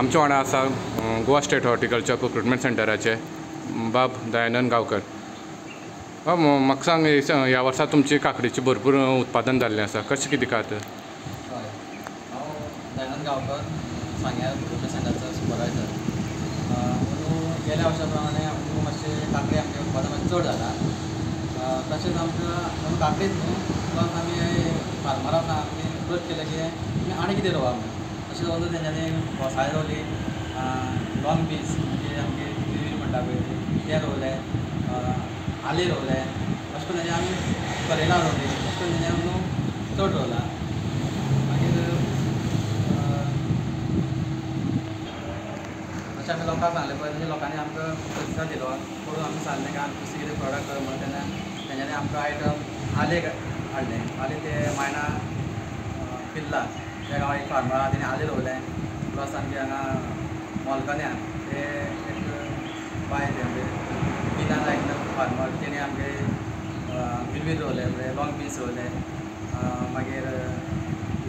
आमच्या वांगडा आसा गोवा स्टेट हॉर्टिकल्चर प्रोक्युरमेंट सेंटराचे बाब दयानंद गांवकर. म्हाका सांग, ह्या वर्सा तुमची काकडीचें भरपूर उत्पादन जाल्लें आसा, कशें कितें कात? हय, हांव दयानंद गांवकर, सांग्यार प्रोक्युरमेंट सेंटराचो सुपरवायजर. अंदू गेल्या वर्सा प्रमाणे अंदू मातशें काकडी आमचें उत्पादन मातशें चड जालां. तशेंच आमकां काकडीच न्हू, प्लस आमी फार्मराक आमी एप्रोच केलें की तुमी आनी कितें रोवा म्हणून. तशेंच अंदू तेंच्यांनी घोसाळीं रोवली, लॉंग बीन्स म्हणजे आमगे बिवीर म्हणटा पळय ते रोवले, आलें रोवलें, अशें करून तेंच्यांनी आमी करेला रोवली, अशें करून तेंच्यांनी अंदू चड रोवलां. मागीर अशें आमी लोकांक सांगलें पळय, तशें लोकांनी आमकां प्रतिसाद दिलो. करून आमी सांगलें की आमी दुसरें कितें प्रोडक्ट कर म्हणून, तेन्ना तेंच्यांनी आमकां आयटम आलें हाडलें. आलें ते मायणा पिल्ला त्या गांवांत एक फार्मर आहा, तेणें आलें रोवलें. प्लस आमगे हांगा मोलकन्या ते एक बाय ते आमगे बिना नायक फार्मर, तेणें आमगे बिरबीर रोवलें, म्हणजे लॉंग बीन्स रोवलें. मागीर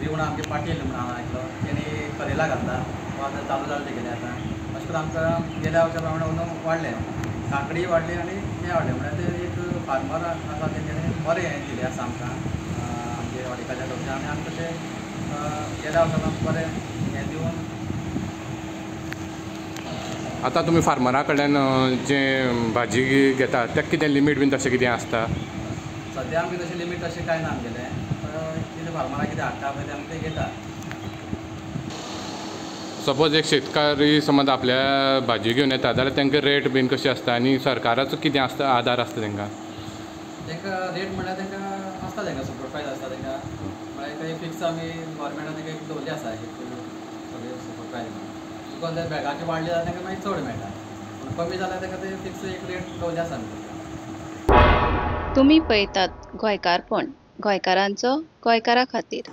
रिवणा आमगे पाटील म्हणून हांगा एकलो, तेणी करेला घातला, तो आतां चालू जालें तेगेलें आतां. अशें करून आमकां गेल्या वर्सा प्रमाणे अंदू वाडलें, काकडी वाडली आनी हें वाडलें. म्हणल्यार ते एक फार्मर आसा तेंच्यांनी बरें हें दिलें आसा आमकां आमगे हॉर्टिकल्चर कडच्यान. आनी आमी तशें गेल्या वर्सा बरें हें दिवन आतां तुमी फार्मरा कडल्यान जे भाजी घेता तेका कितें लिमीट बीन तशें कितें आसता? सद्या आमगें तशें लिमीट तशें कांय ना आमगेलें, कितें फार्मराक कितें हाडटा पळय तें आमी तें घेता. सपोज एक शेतकारी समज आपल्या भाजी घेवन येता जाल्यार तांकां रेट बीन कशी आसता आनी सरकाराचो कितें आसता आदार आसता तांकां? तांकां रेट म्हणल्यार तांकां आसता, तांकां सपोर्ट प्रायस आसता तांकां. म्हळ्यार एक फिक्स आमी गोवोरमेंटान तांकां एक दवरली आसा एक सगळे सपोर्ट प्रायस म्हणून. तुका जर बॅगाचे वाडले जाल्यार तांकां मागीर चड मेळटा, पूण कमी जाल्यार तांकां ते फिक्स एक रेट दवरली आसा आमी. तुमी पळयतात गोंयकारपण, गोंयकारांचो गोंयकारा खातीर.